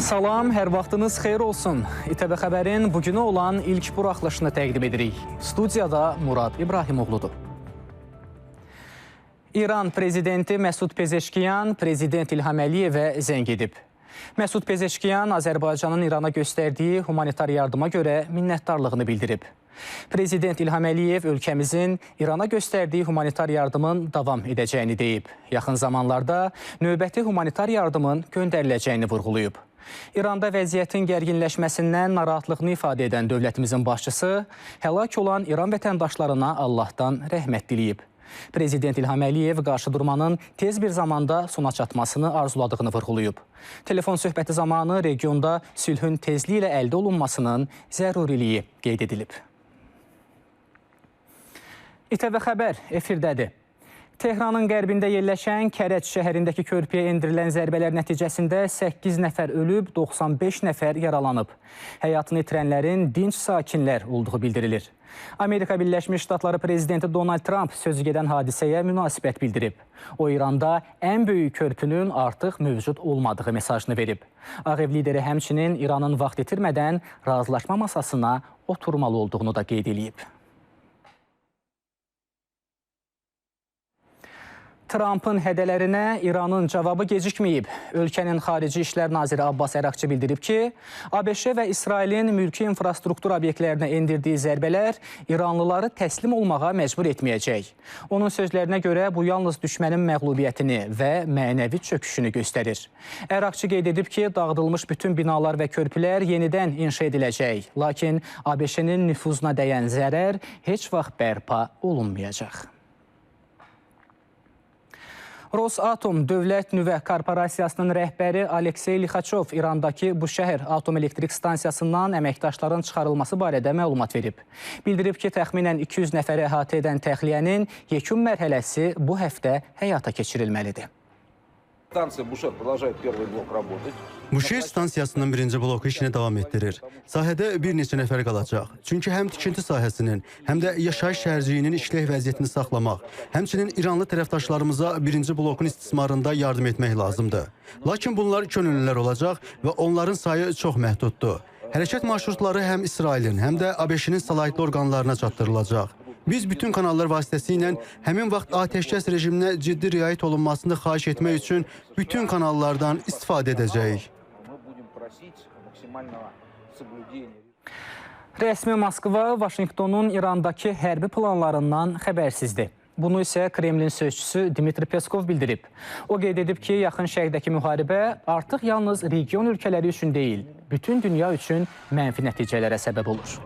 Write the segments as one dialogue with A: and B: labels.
A: Salam, hər vaxtınız xeyir olsun. İTV Xəbərin bugünə olan ilk buraxılışını təqdim edirik. Studiyada Murad İbrahimoğludur. İran prezidenti Məsud Pezeşkiyan prezident İlham Əliyevə zəng edib. Məsud Pezeşkiyan Azərbaycanın İrana göstərdiyi humanitar yardıma görə minnətdarlığını bildirib. Prezident İlham Əliyev ölkəmizin İrana göstərdiyi humanitar yardımın davam edəcəyini deyib. Yaxın zamanlarda növbəti humanitar yardımın göndəriləcəyini vurğulayıb. İranda vəziyyətin gərginləşməsindən narahatlığını ifadə edən dövlətimizin başçısı həlak olan İran vətəndaşlarına Allahdan rəhmət diləyib. Prezident İlham Əliyev qarşıdurmanın tez bir zamanda sona çatmasını arzuladığını vurğulayıb. Telefon söhbəti zamanı regionda sülhün tezliklə əldə olunmasının zəruriliyi qeyd edilib. İTV Xəbər efirdədir. Tehranın qərbində yerləşən Kərəc şəhərindəki körpüyə endirilən zərbələr nəticəsində 8 nəfər ölüb, 95 nəfər yaralanıb. Həyatını itirənlərin dinc sakinlər olduğu bildirilir. Amerika Birləşmiş Ştatları prezidenti Donald Trump sözü gedən hadisəyə münasibət bildirib. O, İranda ən böyük körpünün artıq mövcud olmadığı mesajını verib. Ağ Ev lideri həmçinin İranın vaxt itirmədən razılaşma masasına oturmalı olduğunu da qeyd eləyib. Trumpın hədələrinə İranın cavabı gecikməyib. Ölkənin Xarici İşlər Naziri Abbas Əraqçı bildirib ki, ABŞ və İsrailin mülki infrastruktur obyektlərinə endirdiyi zərbələr İranlıları təslim olmağa məcbur etməyəcək. Onun sözlərinə görə bu yalnız düşmənin məğlubiyyətini və mənəvi çöküşünü göstərir. Əraqçı qeyd edib ki, dağıdılmış bütün binalar və körpülər yenidən inşa ediləcək. Lakin ABŞ-nin nüfuzuna dəyən zərər heç vaxt bərpa olunmayacaq. Rosatom Dövlət Nüvə Korporasiyasının rəhbəri Aleksey Lixaçov İrandakı Buşəhr atom elektrik stansiyasından əməkdaşların çıxarılması barədə məlumat verib. Bildirib ki, təxminən 200 nəfəri əhatə edən təxliyənin yekun mərhələsi bu həftə həyata keçirilməlidir.
B: Buşehr stansiyasının birinci bloku işini davam etdirir. Sahədə bir neçə nəfər qalacaq. Çünki həm tikinti sahəsinin, həm də yaşayış şəhərciyinin işlək vəziyyətini saxlamaq, həmçinin İranlı tərəfdaşlarımıza birinci blokun istismarında yardım etmək lazımdır. Lakin bunlar könüllülər olacaq və onların sayı çox məhduddur. Hərəkət marşrutları həm İsrailin, həm də ABŞ-nin səlahiyyətli orqanlarına çatdırılacaq. Biz bütün kanallar vasitəsilə həmin vaxt atəşkəs rejiminə ciddi riayət olunmasını xahiş etmək üçün bütün kanallardan istifadə edəcəyik.
A: Rəsmi Moskva Vaşinqtonun İrandakı hərbi planlarından xəbərsizdir. Bunu isə Kremlin sözçüsü Dmitri Peskov bildirib. O qeyd edib ki, Yaxın Şərqdəki müharibə artıq yalnız region ölkələri üçün deyil, bütün dünya üçün mənfi nəticələrə səbəb olur.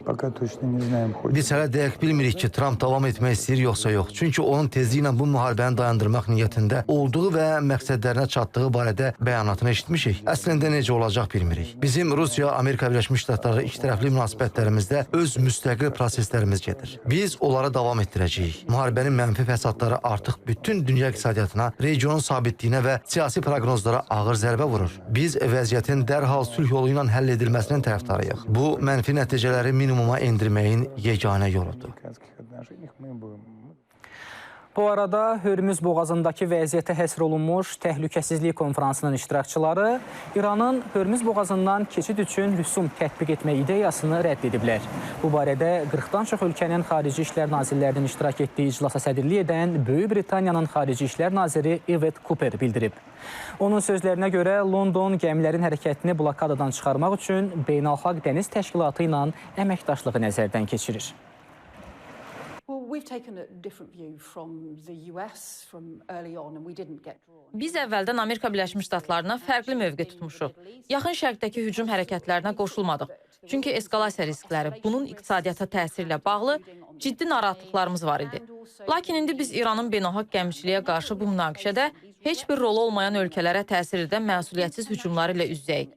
C: Biz hələ dəqiq bilmirik ki, Tramp davam etmək istəyir yoxsa yox. Çünki onun tezliklə bu müharibəni dayandırmaq niyyətində olduğu və məqsədlərinə çatdığı barədə bəyanatını eşitmişik. Əslində necə olacaq bilmirik. Bizim Rusiya, Amerika Birləşmiş Ştatları iki tərəfli münasibətlərimizdə öz müstəqil proseslərimiz gedir. Biz onlara davam etdirəcəyik. Müharibənin mənfi fəsadları artıq bütün dünya iqtisadiyyatına, regionun sabitliyinə və siyasi proqnozlara ağır zərbə vurur. Biz vəziyyətin dərhal sülh yolu ilə həll edilməsinin tərəfdarıyıq. Bu mənfi nəticələri minimuma endirməyin yeganə yoludur.
A: Bu arada Hörmüz boğazındakı vəziyyətə həsr olunmuş təhlükəsizlik konfransının iştirakçıları İranın Hörmüz boğazından keçid üçün rüsum tətbiq etmə ideyasını rədd ediblər. Bu barədə 40-dan çox ölkənin Xarici İşlər Nazirlərinin iştirak etdiyi iclasa sədrlik edən Böyük Britaniyanın Xarici İşlər Naziri Yvette Cooper bildirib. Onun sözlərinə görə London gəmilərin hərəkətini blokadadan çıxarmaq üçün Beynəlxalq Dəniz Təşkilatı ilə əməkdaşlığı nəzərdən keçirir.
D: Biz əvvəldən Amerika Birləşmiş Ştatlarından fərqli mövqe tutmuşuq. Yaxın Şərqdəki hücum hərəkətlərinə qoşulmadıq. Çünki eskalasiya riskləri, bunun iqtisadiyyata təsiri ilə bağlı ciddi narahatlıqlarımız var idi. Lakin indi biz İranın beynəlxalq gəmiçiliyə qarşı bu münaqişədə heç bir rolu olmayan ölkələrə təsir edən məsuliyyətsiz hücumları ilə üz-üzəyik.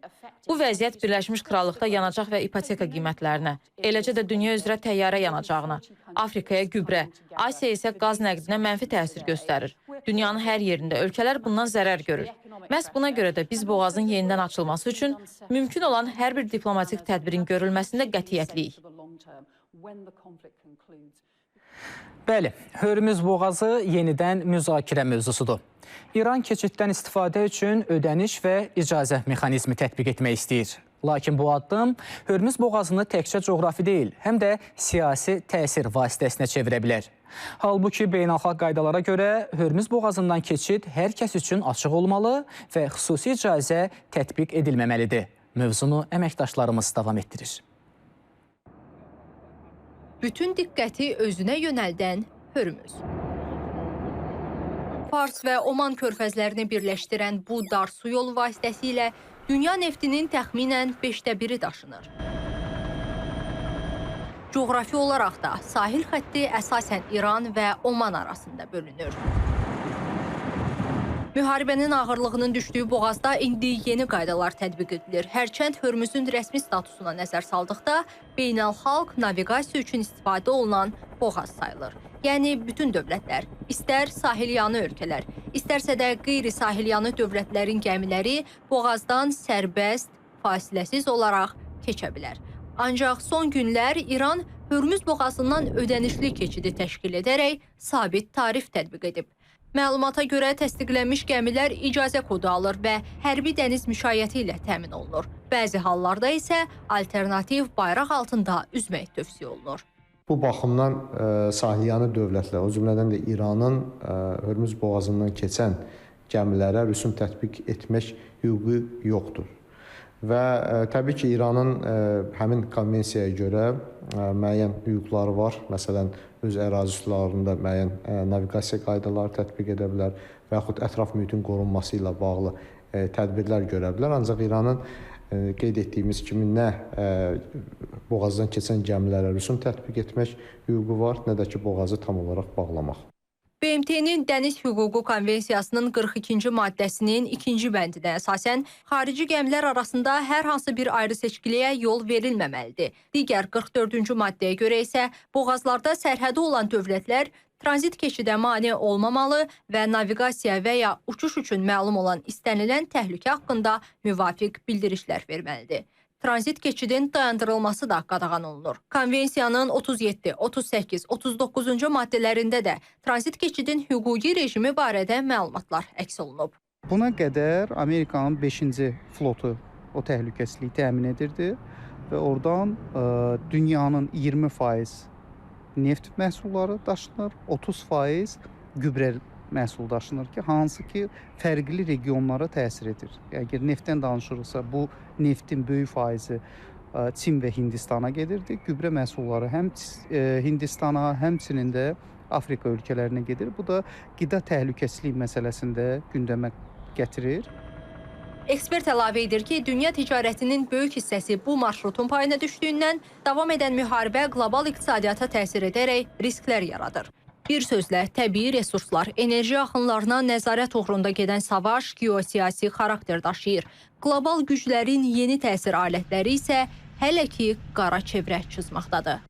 D: Bu vəziyyət Birləşmiş Krallıqda yanacaq və ipoteka qiymətlərinə, eləcə də dünya üzrə təyyarə yanacağına, Afrikaya gübrə, Asiya isə qaz nəqdinə mənfi təsir göstərir. Dünyanın hər yerində ölkələr bundan zərər görür. Məhz buna görə də biz boğazın yenidən açılması üçün mümkün olan hər bir diplomatik tədbirin görülməsində qətiyyətliyik.
A: Bəli, Hörmüz boğazı yenidən müzakirə mövzusudur. İran keçiddən istifadə üçün ödəniş və icazə mexanizmi tətbiq etmək istəyir. Lakin bu addım Hörmüz boğazını təkcə coğrafi deyil, həm də siyasi təsir vasitəsinə çevirə bilər. Halbuki beynəlxalq qaydalara görə Hörmüz boğazından keçid hər kəs üçün açıq olmalı və xüsusi icazə tətbiq edilməməlidir. Mövzunu əməkdaşlarımız davam etdirir.
E: Bütün diqqəti özünə yönəldən Hörmüz. Fars və Oman körfəzlərini birləşdirən bu dar su yolu vasitəsilə dünya neftinin təxminən 1/5-i daşınır. Coğrafi olaraq da sahil xətti əsasən İran və Oman arasında bölünür. Müharibənin ağırlığının düşdüyü boğazda indi yeni qaydalar tətbiq edilir. Hərçənd Hörmüzün rəsmi statusuna nəzər saldıqda beynəlxalq naviqasiya üçün istifadə olunan boğaz sayılır. Yəni bütün dövlətlər, istər sahilyanı ölkələr, istərsə də qeyri-sahilyanı dövlətlərin gəmiləri boğazdan sərbəst, fasiləsiz olaraq keçə bilər. Ancaq son günlər İran Hörmüz boğazından ödənişli keçidi təşkil edərək sabit tarif tətbiq edib. Məlumata görə təsdiqlənmiş gəmilər icazə kodu alır və hərbi dəniz müşayiəti ilə təmin olunur. Bəzi hallarda isə alternativ bayraq altında üzmək tövsiyə olunur.
F: Bu baxımdan sahilyanı dövlətlər, o cümlədən də İranın Hörmüz boğazından keçən gəmilərə rüsum tətbiq etmək hüququ yoxdur. Və təbii ki, İranın həmin konvensiyaya görə müəyyən hüquqları var. Məsələn, öz ərazi sularında müəyyən naviqasiya qaydaları tətbiq edə bilər və yaxud ətraf mühitin qorunması ilə bağlı tədbirlər görə bilər. Ancaq İranın qeyd etdiyimiz kimi nə boğazdan keçən gəmilərə rüsum tətbiq etmək hüququ var, nə də ki, boğazı tam olaraq bağlamaq.
E: BMT-nin Dəniz Hüququ Konvensiyasının 42-ci maddəsinin 2-ci bəndinə əsasən xarici gəmilər arasında hər hansı bir ayrı seçkiliyə yol verilməməlidir. Digər 44-cü maddəyə görə isə boğazlarda sərhədi olan dövlətlər tranzit keçidə mane olmamalı və naviqasiya və ya uçuş üçün məlum olan istənilən təhlükə haqqında müvafiq bildirişlər verməlidir. Tranzit keçidin dayandırılması da qadağan olunur. Konvensiyanın 37, 38, 39-cu maddələrində də tranzit keçidin hüquqi rejimi barədə məlumatlar əks olunub.
G: Buna qədər Amerikanın 5-ci flotu o təhlükəsizliyi təmin edirdi və oradan dünyanın 20% neft məhsulları daşınır, 30% gübrə məhsul daşınır ki, hansı ki fərqli regionlara təsir edir. Əgər neftdən danışırıqsa, bu neftin böyük faizi Çin və Hindistana gedirdi. Gübrə məhsulları həm Hindistana, həmçinin də Afrika ölkələrinə gedir. Bu da qida təhlükəsizlik məsələsində gündəmə gətirir.
E: Ekspert əlavə edir ki, dünya ticarətinin böyük hissəsi bu marşrutun payına düşdüyündən davam edən müharibə qlobal iqtisadiyyata təsir edərək risklər yaradır. Bir sözlə, təbii resurslar, enerji axınlarına nəzarət uğrunda gedən savaş geosiyasi xarakter daşıyır. Qlobal güclərin yeni təsir alətləri isə hələ ki qara çevrə cızmaqdadır.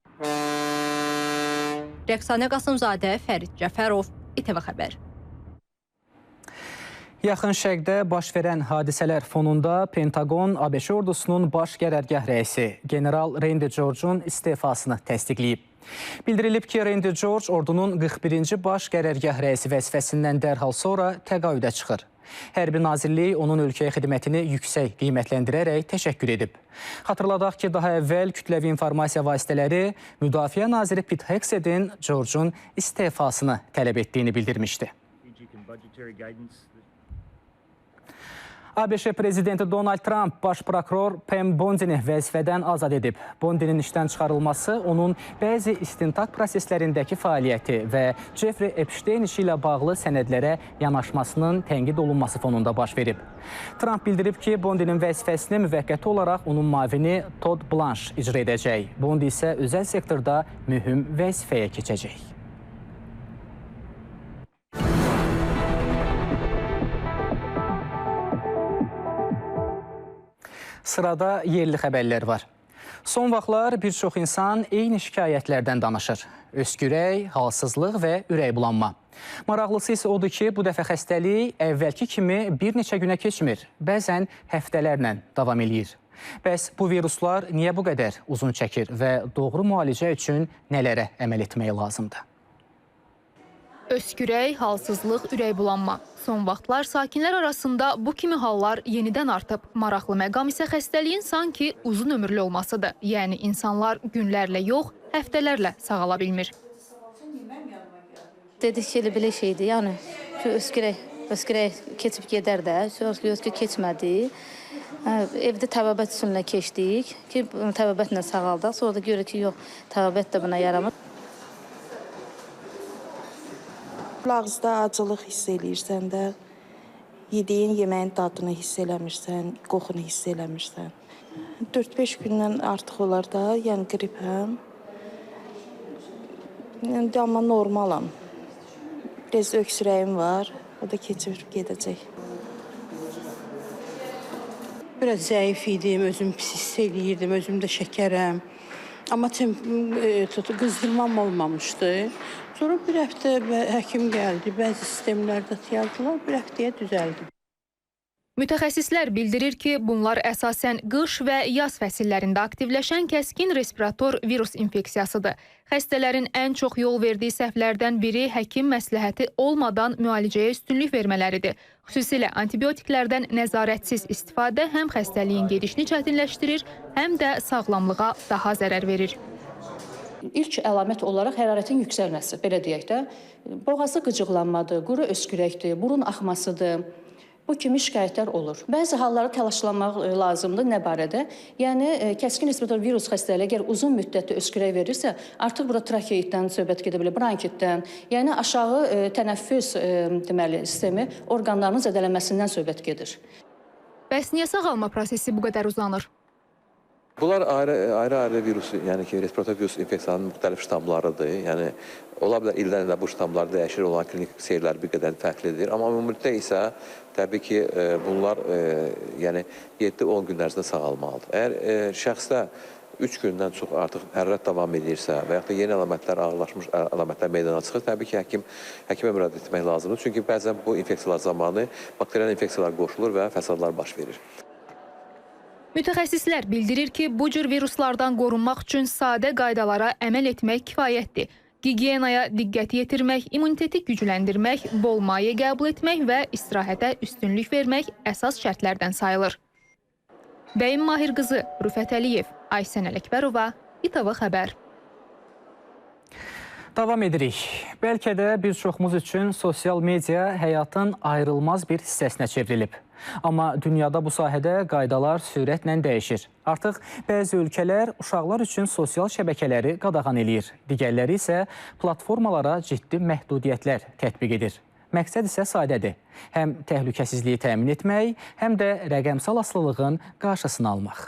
E: Rəqsanə Qasımzadə, Fərid Cəfərov, İTV Xəbər.
A: Yaxın Şərqdə baş verən hadisələr fonunda Pentaqon ABŞ ordusunun baş qərargah rəisi general Randy George'un istefasını təsdiqləyib. Bildirilib ki, Randy George ordunun 41-ci baş qərargah rəisi vəzifəsindən dərhal sonra təqaüdə çıxır. Hərbi Nazirliyi onun ölkəyə xidmətini yüksək qiymətləndirərək təşəkkür edib. Xatırladaq ki, daha əvvəl kütləvi informasiya vasitələri Müdafiə Naziri Pete Hegseth'in George'un istefasını tələb etdiyini bildirmişdi. ABŞ Prezidenti Donald Trump baş prokuror Pam Bondini vəzifədən azad edib. Bondinin işdən çıxarılması onun bəzi istintaq proseslərindəki fəaliyyəti və Jeffrey Epstein işi ilə bağlı sənədlərə yanaşmasının tənqid olunması fonunda baş verib. Trump bildirib ki, Bondinin vəzifəsini müvəqqəti olaraq onun mavini Todd Blanche icra edəcək. Bondi isə özəl sektorda mühüm vəzifəyə keçəcək. Sırada yerli xəbərlər var. Son vaxtlar bir çox insan eyni şikayətlərdən danışır. Öskürək, halsızlıq və ürək bulanma. Maraqlısı isə odur ki, bu dəfə xəstəlik əvvəlki kimi bir neçə günə keçmir. Bəzən həftələrlə davam eləyir. Bəs bu viruslar niyə bu qədər uzun çəkir və doğru müalicə üçün nələrə əməl etmək lazımdır?
H: Öskürək, halsızlıq, ürək bulanma. Son vaxtlar sakinlər arasında bu kimi hallar yenidən artıb. Maraqlı məqam isə xəstəliyin sanki uzun ömürlü olmasıdır. Yəni insanlar günlərlə yox, həftələrlə sağala bilmir.
I: Dedik ki, elə belə şeydir, yəni ki, öskürək keçib gedər də, sonra ki, keçmədi. Evdə təbabət üsuluna keçdik ki, təbabətlə sağaldıq. Sonra da görür ki, yox, təbabət də buna yaramır.
J: Ağızda acılıq hiss eləyirsən də, yediyin yeməyin dadını hiss eləmirsən, qoxunu hiss eləmirsən. 4-5 gündən artıq olar da, yəni qripəm. Yəni, amma normalam. Biraz öksürəyim var, o da keçib gedəcək.
K: Biraz zəif idim, özüm pis hiss eləyirdim, özüm də şəkərəm. Amma qızdırmam olmamışdı. Sonra bir həftə həkim gəldi, bəzi sistemlərdə yazdılar, bir həftəyə düzəldi.
H: Mütəxəssislər bildirir ki, bunlar əsasən qış və yaz fəsillərində aktivləşən kəskin respirator virus infeksiyasıdır. Xəstələrin ən çox yol verdiyi səhvlərdən biri həkim məsləhəti olmadan müalicəyə üstünlük vermələridir. Xüsusilə antibiotiklərdən nəzarətsiz istifadə həm xəstəliyin gedişini çətinləşdirir, həm də sağlamlığa daha zərər verir.
L: İlk əlamət olaraq hərarətin yüksəlməsi, belə deyək də, boğazı qıcıqlanmadır, quru öskürəkdir, burun axmasıdır. Bu kimi şikayətlər olur. Bəzi hallarda təlaşlanmaq lazımdır nə barədə? Yəni, kəskin respirator virus xəstəliyi əgər uzun müddətli öskürək verirsə, artıq burada trakeitdən söhbət gedə bilər, bronkitdən, yəni aşağı tənəffüs deməli, sistemi orqanlarının zədələnməsindən söhbət gedir.
H: Bəs niyə sağalma prosesi bu qədər uzanır?
M: Bunlar ayrı-ayrı virus, yəni ki, respirator virus infeksiyanın müxtəlif ştamlarıdır. Yəni, ola bilər ildən ilə bu ştamlar dəyişir, olan klinik seyirlər bir qədər fərqlidir. Amma ümumilikdə isə təbii ki, bunlar yəni 7-10 gün ərzində sağalmalıdır. Əgər şəxsdə 3 gündən çox artıq hərarət davam edirsə və yaxud da yeni əlamətlər, ağırlaşmış əlamətlər meydana çıxır, təbii ki, həkimə müraciət etmək lazımdır. Çünki bəzən bu infeksiyalar zamanı bakterial infeksiyalar qoşulur və fəsadlar baş verir.
H: Mütəxəssislər bildirir ki, bu cür viruslardan qorunmaq üçün sadə qaydalara əməl etmək kifayətdir. Gigiyenaya diqqət yetirmək, immuniteti gücləndirmək, bol maye qəbul etmək və istirahətə üstünlük vermək əsas şərtlərdən sayılır. Bəyim Mahir qızı, Rüfət Əliyev, Aysən Ələkbərova, İTV Xəbər.
A: Davam edirik. Bəlkə də bir çoxumuz üçün sosial media həyatın ayrılmaz bir hissəsinə çevrilib. Amma dünyada bu sahədə qaydalar sürətlə dəyişir. Artıq bəzi ölkələr uşaqlar üçün sosial şəbəkələri qadağan eləyir. Digərləri isə platformalara ciddi məhdudiyyətlər tətbiq edir. Məqsəd isə sadədir. Həm təhlükəsizliyi təmin etmək, həm də rəqəmsal asılılığın qarşısını almaq.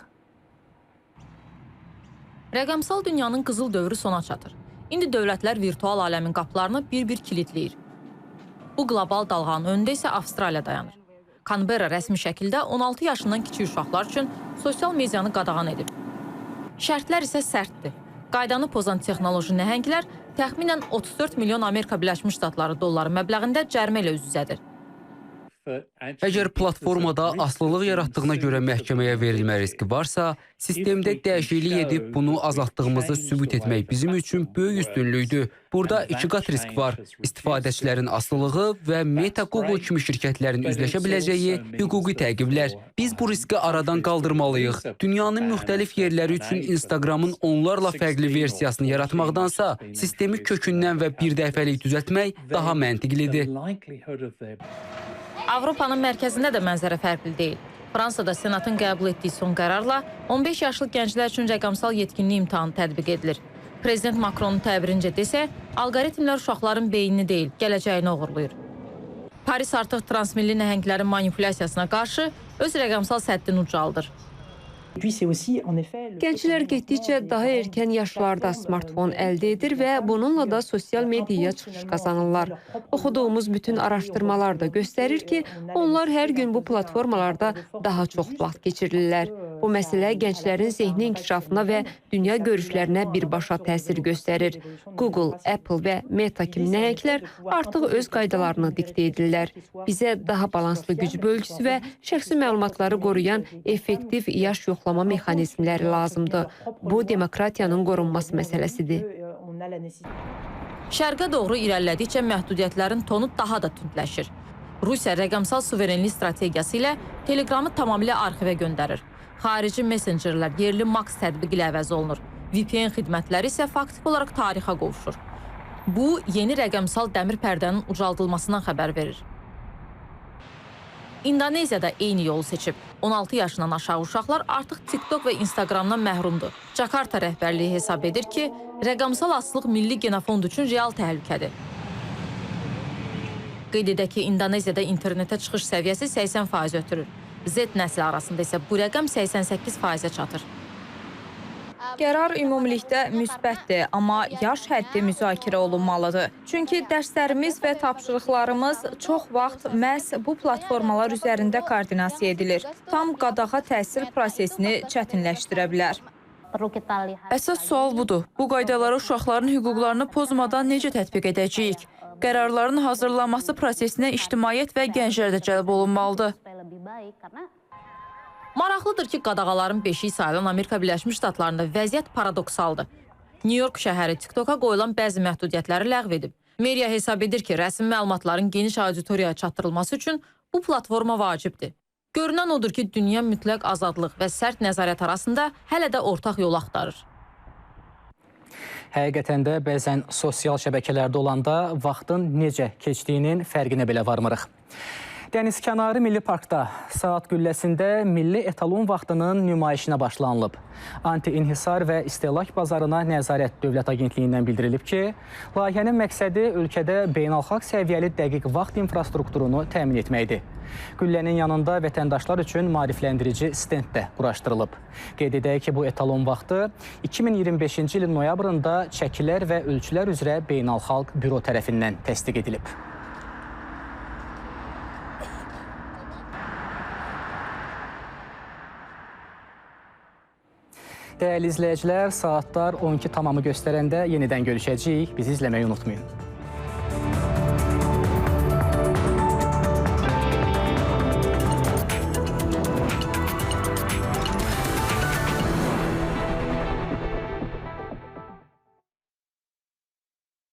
D: Rəqəmsal dünyanın qızıl dövrü sona çatır. İndi dövlətlər virtual aləmin qapılarını bir-bir kilidləyir. Bu qlobal dalğanın önündə isə Avstraliya dayanır. Canberra rəsmi şəkildə 16 yaşından kiçik uşaqlar üçün sosial medianı qadağan edib. Şərtlər isə sərtdir. Qaydanı pozan texnoloji nəhənglər təxminən 34 milyon Amerika Birləşmiş Ştatları dolları məbləğində cərimə ilə üz-üzədir.
N: Əgər platformada asılılıq yaratdığına görə məhkəməyə verilmə riski varsa, sistemdə dəyişiklik edib bunu azaltdığımızı sübut etmək bizim üçün böyük üstünlükdür. Burada iki qat risk var. İstifadəçilərin asılılığı və Meta, Google kimi şirkətlərin üzləşə biləcəyi hüquqi təqiblər. Biz bu riski aradan qaldırmalıyıq. Dünyanın müxtəlif yerləri üçün Instagramın onlarla fərqli versiyasını yaratmaqdansa, sistemi kökündən və bir dəfəlik düzəltmək daha məntiqlidir.
D: Avropanın mərkəzində də mənzərə fərqli deyil. Fransada Senatın qəbul etdiyi son qərarla 15 yaşlı gənclər üçün rəqəmsal yetkinlik imtahanı tətbiq edilir. Prezident Makronun təbirincə desə, alqoritmlər uşaqların beynini deyil, gələcəyini oğurlayır. Paris artıq transmilli nəhənglərin manipulyasiyasına qarşı öz rəqəmsal səddini ucaldır.
O: Gənclər getdikcə daha erkən yaşlarda smartfon əldə edir və bununla da sosial mediaya çıxış qazanırlar. Oxuduğumuz bütün araşdırmalar da göstərir ki, onlar hər gün bu platformalarda daha çox vaxt keçirirlər. Bu məsələ gənclərin zehni inkişafına və dünya görüşlərinə birbaşa təsir göstərir. Google, Apple və Meta kimi nəhənglər artıq öz qaydalarını diktə edirlər. Bizə daha balanslı güc bölgüsü və şəxsi məlumatları qoruyan effektiv yaş yoxlama mexanizmləri lazımdır. Bu, demokratiyanın qorunması məsələsidir.
D: Şərqə doğru irəlilədikcə məhdudiyyətlərin tonu daha da tündləşir. Rusiya rəqəmsal suverenlik strategiyası ilə Telegramı tamamilə arxivə göndərir. Xarici messengerlər yerli Max tətbiqi ilə əvəz olunur. VPN xidmətləri isə faktiki olaraq tarixə qovuşur. Bu, yeni rəqəmsal dəmir pərdənin ucaldılmasından xəbər verir. İndoneziya da eyni yolu seçib. 16 yaşından aşağı uşaqlar artıq TikTok və Instagramdan məhrumdur. Cakarta rəhbərliyi hesab edir ki, rəqəmsal asılılıq milli genofond üçün real təhlükədir. Qeyd edək ki, İndoneziyada internetə çıxış səviyyəsi 80% ötürür. Z nəsli arasında isə bu rəqəm 88%-ə çatır.
P: Qərar ümumilikdə müsbətdir, amma yaş həddi müzakirə olunmalıdır. Çünki dərslərimiz və tapşırıqlarımız çox vaxt məhz bu platformalar üzərində koordinasiya edilir. Tam qadağa təhsil prosesini çətinləşdirə bilər.
Q: Əsas sual budur. Bu qaydaları uşaqların hüquqlarını pozmadan necə tətbiq edəcəyik? Qərarların hazırlanması prosesinə ictimaiyyət və gənclər də cəlb olunmalıdır.
D: Maraqlıdır ki, qadağaların beşiyi sayılan Amerika Birləşmiş Ştatlarında vəziyyət paradoksaldır. New York şəhəri TikToka qoyulan bəzi məhdudiyyətləri ləğv edib. Meriya hesab edir ki, rəsmi məlumatların geniş auditoriyaya çatdırılması üçün bu platforma vacibdir. Görünən odur ki, dünya mütləq azadlıq və sərt nəzarət arasında hələ də ortaq yol axtarır.
A: Həqiqətən də bəzən sosial şəbəkələrdə olanda vaxtın necə keçdiyinin fərqinə belə varmırıq. Dənizkənarı Milli Parkda saat qülləsində milli etalon vaxtının nümayişinə başlanılıb. Anti-inhisar və istehlak bazarına nəzarət Dövlət Agentliyindən bildirilib ki, layihənin məqsədi ölkədə beynəlxalq səviyyəli dəqiq vaxt infrastrukturunu təmin etməkdir. Qüllənin yanında vətəndaşlar üçün maarifləndirici stend də quraşdırılıb. Qeyd edək ki, bu etalon vaxtı 2025-ci ilin noyabrında çəkilər və ölçülər üzrə beynəlxalq büro tərəfindən təsdiq edilib. Dəyərli izləyicilər, saatlar 12 tamamı göstərəndə yenidən görüşəcəyik. Bizi izləməyi unutmayın.